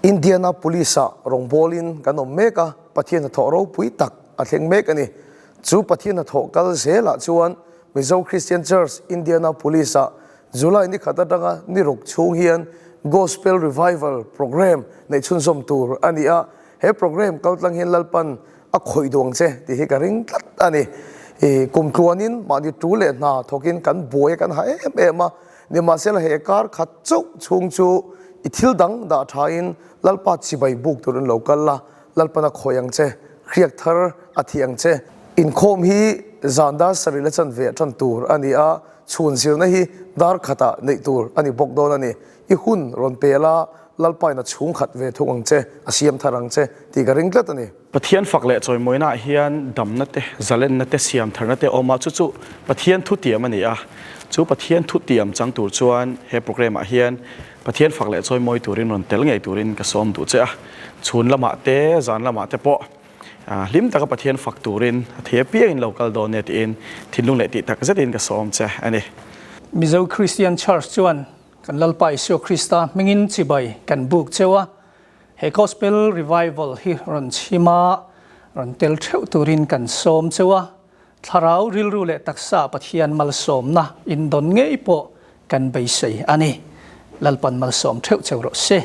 Indianapolis-ah rawngbawlin kan awm mek a, Pathian hnathawh ropui tak a thleng mek a ni. Chu Pathian hnathawh kal zelah chuan Mizo Christian Church Indianapolis-ah July ni khat atanga ni ruk chhung hian Gospel Revival Programme neih chhunzawm tur a ni a, he programme kaltlang hian Lalpan a khawih duh ang che tih hi ka ring tlat a ni. I kum tluanin mahni tu leh hna thawkin kan buai a kan ha em em a, nimahsela he kar khat chauh chhung chu i thil dang dah thain Lalpa chibai buk turin lo kal la, Lalpan a khawih ang che, hriak thar a thih ang che. Inkhawm hi zan dar sarih la chan ve tan tur a ni a, chhun zirna hi dar khatah neih tur a ni bawk dawn a ni. I hun rawn pe la, Lalpain a chhung khat ve thung ang che, a siam thar ang che tih ka ring tlat a ni. Pathian fak leh chawimawinaah hian damna te, zalenna te, siam tharna te a awm a, chu chu Pathian thutiam a ni a. Chu Pathian thutiam chang tur chuan he programme ah hian Pathian fak leh chawimawi turin rawn tel ngei turin ka sawm duh che a, chhun lamah te, zan lamah te pawh hlim taka Pathian fak turin a thei apiangin lo kal dawn nia tiin thinlung leh tih tak zetin ka sawm che a ni. Mizo Christian Church chuan kan Lalpa Isua Krista hmingin chibai kan buk cheu a, he Gospel Revival hi rawn chhim a, rawn tel theuh turin kan sawm cheu a, Thlarau rilru leh taksa Pathian malsawmna indawn ngei pawh kan beisei a ni. Lalpan malsawm theuh cheu rawh se.